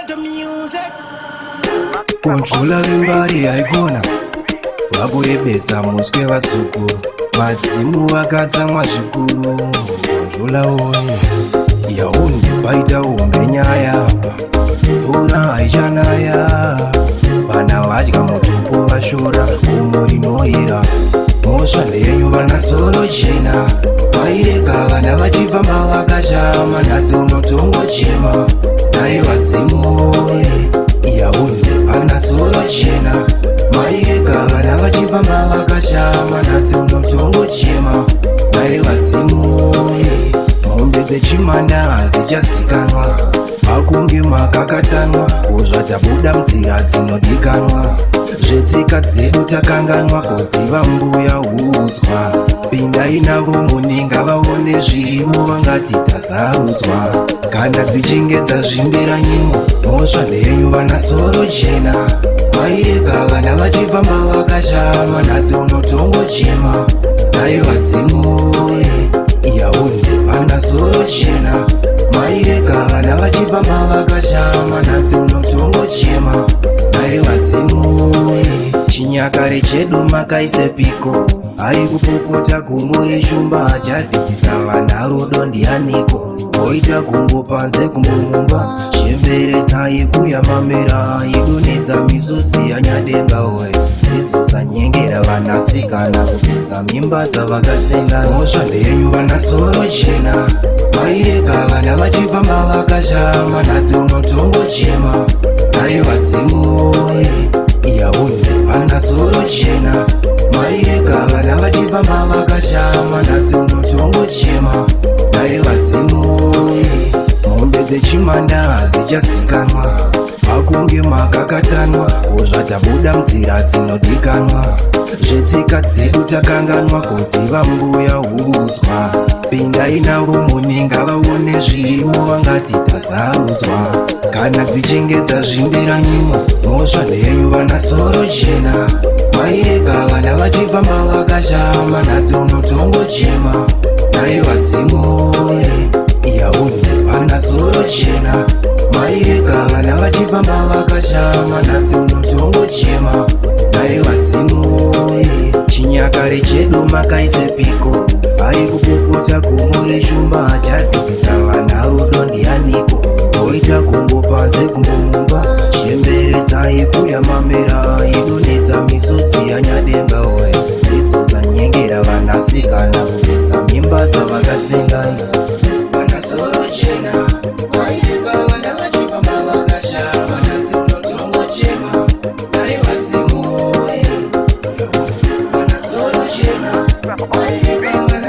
Ghetto music. Controller vembari haikona vakurebesa muswe vazukuru, vadzimu vakatsamwa zvikuru. Controller oye, Yaounde paita hombe nyaya, mvura haichanaya, vana vadya mutupo vashora gomo rinoyera. Mhosva ndeyenyu vana soro chena, vairega vana vachifamba vakashama, nhasi unotongochema dai vadzimu oye. Yaounde vana soro chena, mairega vana vachifamba vakashama, nhasi unotongochema dai vadzimu oye. Mombe dzechimanda hadzichazikanwa, akunge makakatanwa, kozvatabuda munzira dzinodikanwa, zvetsika dzedu takanganwa, kuziva mbuya huudzwa. Pindai navo muninga vaone zvirimo, vangati tasarudzwa kana dzichinge dzazvimbira nyimo. Mhosva ndeyenyu vana soro chena, vairega vana vachifamba vakashama, nhasi unotongochema dai vadzimu oye. Yaounde vana soro chena, mairega vana vachifamba vakashama, nhasi unotongochema dai vadzimu oye. Chinyakare chedu makaisepiko? Ari kupopota gumbo reshumba achadzidzisa vana rudo ndianiko? Oita gumbo panze gumbo mumba, chemberedzai kuyamamira, idonedza misodzi yanyadenga oye. Idzo dzanyengera vanasikana kubvisa mimba dzavakasenga. Mhosva ndeyenyu vana soro chena, vairega vana vachifamba vakashama, nhasi unotongochema dai vadzimu oye. Yaounde vana soro chena, mairega vana vachifamba vakashama, nhasi unotongochema dai vadzimu oye. Mombe dzechimanda hadzichazikanwa, akunge makakatanwa, kozvatabuda munzira dzinodikanwa, zvetsika dzedu takanganwa, kuziva mbuya huudzwa. Pindai navo muninga vaone zvirimo, vangati tasarudzwa kana dzichinge dzazvimbira nyimo. Mhosva ndeyenyu vana soro chena, vairega vana vachifamba vakashama, nhasi unotongochema dai vadzimu oye. Yaounde vana soro chena, mairega vana vachifamba vakashama, nhasi unotongochema dai vadzimu oye. Chinyakare chedu makaisepiko? Ari kupopota gumbo reshumba achadzidzisa vana rudo ndianiko? Oita gumbo panze gumbo mumba, chemberedzai kuyamamira, idonedza misodzi yanyadenga oye. Idzo dzanyengera vanasikana kubvisa mimba dzavakasenga. Vana soro chena, vairega vana vachifamba vakashama, nhasi unotongochema dai vadzimu oye. Vana soro chena, vairega vana